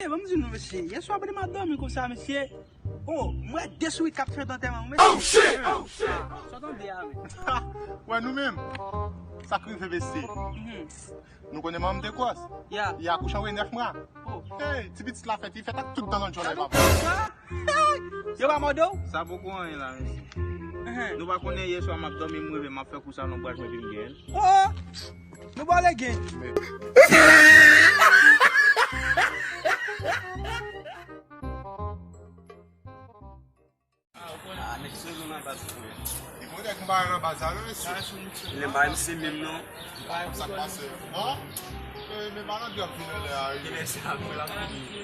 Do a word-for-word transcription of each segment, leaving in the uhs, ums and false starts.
Ban m di nou, mesye, yèswa pandan m ap dòmi konsa, mesye, oh, m wè de sourit k ap fèt antèman, mesye. Oh, shit! Oh, shit! Sa w tande a, men? Wè, nou menm, sa k rive, mesye. Mhm. Nou konnen manman m te gwòs. Ya. Li akouche antre nèf mwa. Oh. Hey, ti pitit la fèt, li fèt ak tout dan nan djòlè papa. Yo pa mòde w? Sa poko anyen la, mesye. Ehe. Nou pa konnen yèswa m ap dòmi, m reve, m ap fè kou sa nan bwaj mwen, epi m genyen l. Oh, oh. Nou ba w legen. Ah, nèg se nou nan baz pou mwen. Li bon nèg m pa nan baz la non, mesye. Li pa M C menm non. Sa k pase? Non? Eh, men pa nan djòb vin anlè a, wi. Genlè se apre l ap vini.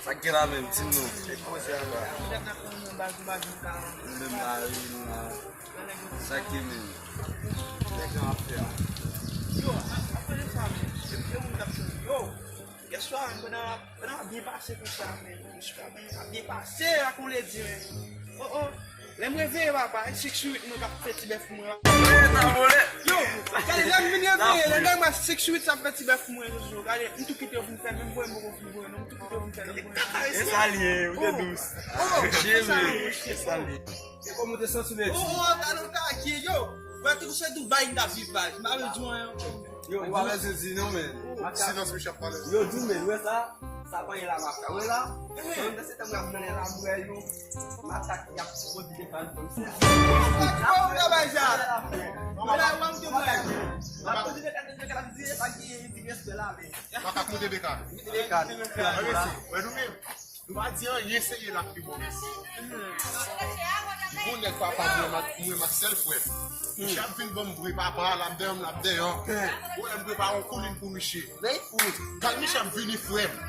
Sa k gen la menm, di m non. Se koze a la. Menm la, wi, nou la. Sa k gen menm? Nèg yo ap fè a. Yo, ap, ap pale sa menm. Yo, Yèswa menm, pandan, pandan m ap byen pase konsa, men, yèswa, men, ap byen pase, ak yon ledi, men. Oh, oh. Lè m reveye, papa, e sèk sou uit mwen k ap fè ti bèf pou mwen. Yo, gade, lè m vin reveye, lè m gade, sèk sou uit sa ap fè ti bèf pou mwen, Jojo. Gade, m tou kite yo vin fè, menm voye m poko vin voye, non, m tou kite yo vin fè, menm voye m. E sa l ye, ou te dous. Oh, oh, e sa l ye. E sa l ye. E kòman w te santi w, Medi? Oh, oh, talè w ta ye, yo. Wè, tankou se Dubai m ta viv, baz. M pa vle di w anyen ankò. Yo, ou pa bezwen di non, men. Silans, mesye ap pale. Yo, di w, men, wè sa? Sa pa ye la, mafya. Wè la? Mwen, nan se tan mwen ap nan la, mwen, yo. Masak, y ap pwodui de kalite. Yo, w ta bay sa. Wè la, w ap di w, wè. M ap pwodui de kalite, de kalite, sa ki di respè la, men. Makak moute beka. Moute beka. Wè, mesye, wè nou menm. Nou pa di anyen serye la ki bon, mesye. Bon nèg papa m, mwen, mwen, mwen, sèl frè m. Misye ap vin ban m bri papa, l ap dèyè m, l ap dèyè m. Bon, lè m prepare yon koulin pou misye. Gad misye ap vini, frè m.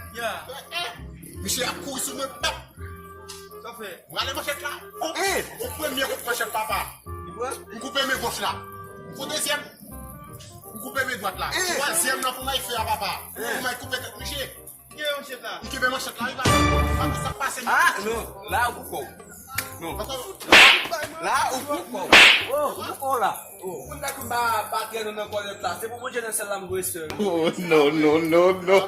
Misye ap kouri sou mwen, pap. Sa fè? M rale manchèt la. O premye kout manchèt, papa. M koupe men goch la. M koupe dezyèm. M koupe men dwat la. Twazyèm nan pou m al fè a, papa. Pou m al koupe tèt misye. Gen manchèt la. M kenbe manchèt la, wi, papa. Papa, sa k pase, men? Ah, non. La, ou pou kò w. Non. La, ou pou kò w. Oh, ou pou kò w la. Oh. Pou nèg m pa, pa trè nou nan kòlèt la. Se pou Bondye nan sèl la m voye sè. Oh, non, non, non, non.